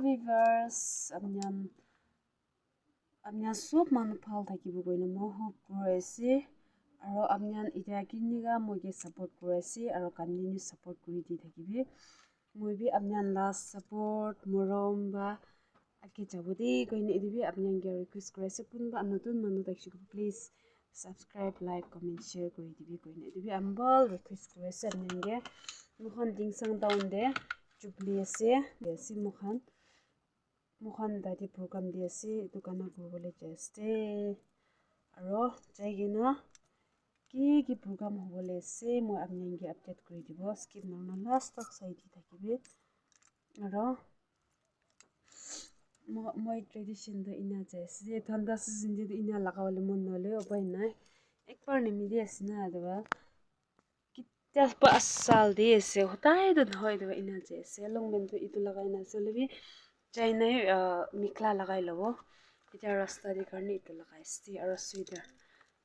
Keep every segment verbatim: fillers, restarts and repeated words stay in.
Viewers, apni khan, apni khan sob manu bhal thakibo koina moi hope kuri ase. Aro apni khan etia kinika moi ke support kuri ase, aro continue support kuri di thakibi. Moi bi apni khan la support, morom ba age jabo de koina etu bi apni khan ke request kuri ase. Kunba notun manu thakishe koile please subscribe, like, comment, share kuri dibi koina etu bi humble request kuri ase apni khan ke. Moikhan Dingsang town de jubilee ase, ase moikhan. Moikhan tate program di ase, etu gana kuribole jai ase. Aro jai kena ki ki program hobole ase, moi apni khan ke update kuri dibo. Skip nahoina last tak sai di thakibi. Aro mo-, moi tradition toh ena jai ase. Thanda season te toh ena laga bole mon nahole upai nai. Ekbar nimiti ase na, etu ba. Ketia pa asal de ase, hodai toh nohoi, etu ena jai ase. Long pant toh etu lagai na ase, hoile bi jai nai, ah, mekhela lagai lobo. Etia rasta de karne etu lagai ase, aro sweater.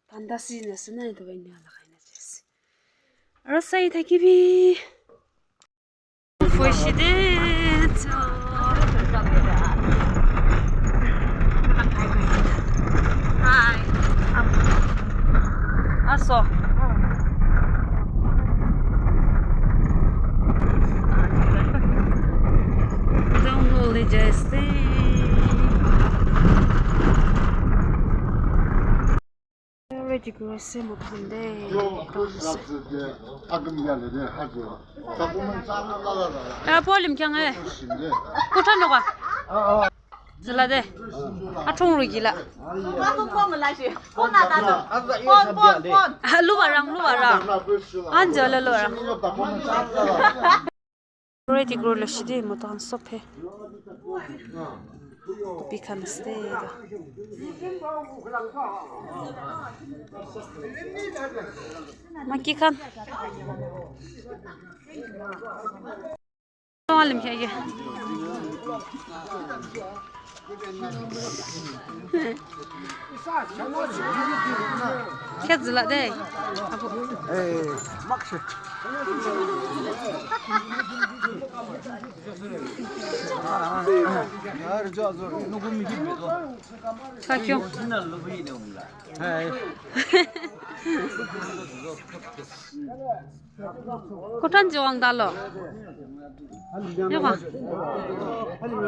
Thanda season ase na, etu ena lagai na jai ase. Aro sai thakibi. Hoishe de, hi. Aso. Downhill de jai ase. Ready kuri ase moikhan de. Ah, polim kyang eh. Kutha noka. Zala de. Athung rui gila. Ah, luwa rang, luwa rang. Anja la luwa rang. Ready kuri loise de, mota khan sob he. Kopi khan ase de. Maiki khan. Malim kya ye. Kya zila de. Apo. Sakyo. Kuthan jo ang dalo. Yokwa.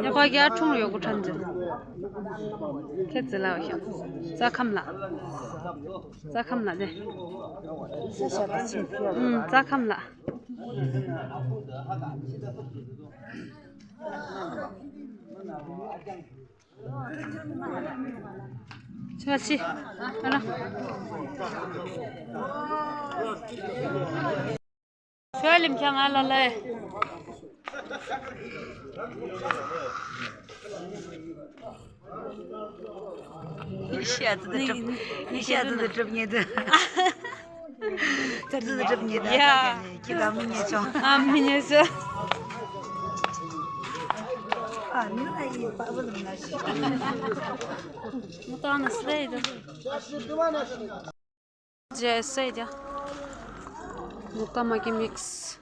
Yokwa gya thung yo kuthan jo. Khet zela yo. Za khamla. Za khamla de. Hmm, za khamla. Chachi. Ara. Chalim kyang ala le. Nisha tu de trip. Nisha tu de trip nyedu. Tatu tetap nyeda. Ya. Kita menyesal. Ah, menyesal. Ah, ni lagi pak belum nasi. Mutan asli itu. Jai sai dia. Muka maki mix.